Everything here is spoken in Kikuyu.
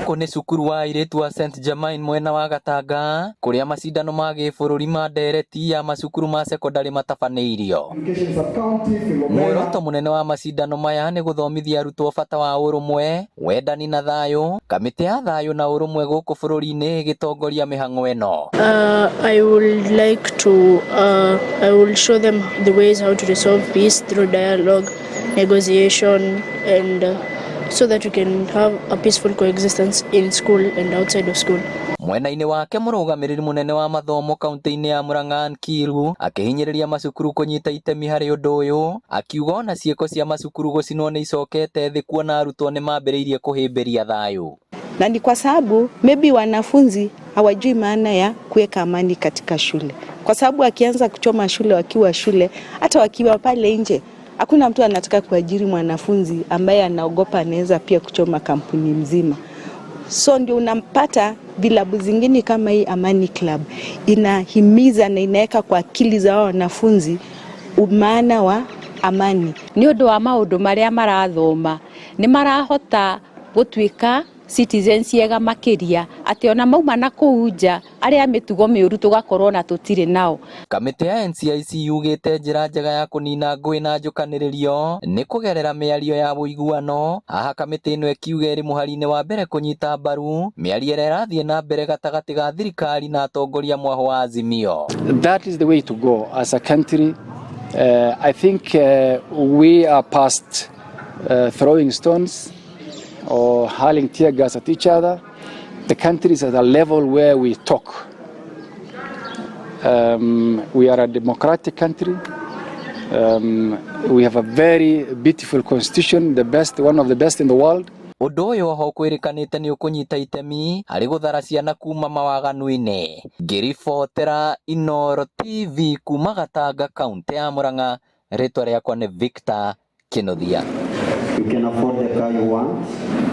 Gũkũ nĩ cukuru wa airĩtu wa St Germain mwena wa Gatanga kũrĩa macindano ma gĩbũrũri ma ndereti ya macukuru ma cekondarĩ matabanĩirio. Muoroto mũnene wa macindano maya nĩ gũthomithia arutwo bata wa ũrũmwe, wendani na thayũ. Kamĩtĩ ya thayũ na ũrũmwe gũkũ bũrũri-inĩ ĩgĩtongoria mĩhang'o ĩno. I will show them the ways how to resolve peace through dialogue, negotiation, and so that we can have a peaceful coexistence in school and outside of school. Mwena-inĩ wake, mũrũgamĩrĩri mũnene wa mathomo kaunti-inĩ ya Murang'a, Ann Kiiru, akĩhinyĩrĩria macukuru kũnyita itemi harĩ ũndũ ũyũ, akiuga ona ciĩko cia macukuru gũcinwo nĩ icokete thĩ kuona arutwo nĩ mambĩrĩirie kũhĩmbĩria thayũ. Na ni kwa sababu maybe wanafunzi hawajui maana ya kuweka amani katika shule, kwa sababu wakianza kuchoma shule wakiwa shule, hata wakiwa pale nje, hakuna mtu anataka kuajiri mwanafunzi ambaye anaogopa anaweza pia kuchoma kampuni mzima. So ndio unampata vilabu zingine kama hii Amani Club inahimiza na inaweka kwa akili za wao wanafunzi umaana wa amani. Nĩ ũndũ wa maũndũ marĩa marathoma, nĩ marahota gũtuĩka citizens ega makĩria, atĩ ona mauma na kũu nja, arĩa mĩtugo mĩũru tũgakorwo na tũtirĩ nao. Kamĩtĩ ya NCIC yugĩte njĩra njega ya kũnina ngũĩ na njũkanĩrĩrio nĩ kũgerera mĩario ya ũiguano. Haha kamĩtĩ ĩno ĩkiuga ĩrĩ mũhari-inĩ wa mbere kũnyita mbaru mĩario ĩrĩa ĩrathiĩ na mbere gatagatĩ ga thirikari na atongoria mwahũ wa Azimio. That is the way to go as a country. I think we are past throwing stones or hurling tear gas at each other. The country is at a level where we talk. We are a democratic country. We have a very beautiful constitution, the best, one of the best in the world. Ũndũ ũyũ oho kwĩrĩkanĩte nĩ ũkũnyita itemi harĩ gũthara ciana kuma mawaganu-inĩ. Ngĩribotera Inooro TV kuma Gatanga, kaũntĩ ya Murang'a, rĩtwa rĩakwa nĩ Victor Kinuthia. You can afford the car you want.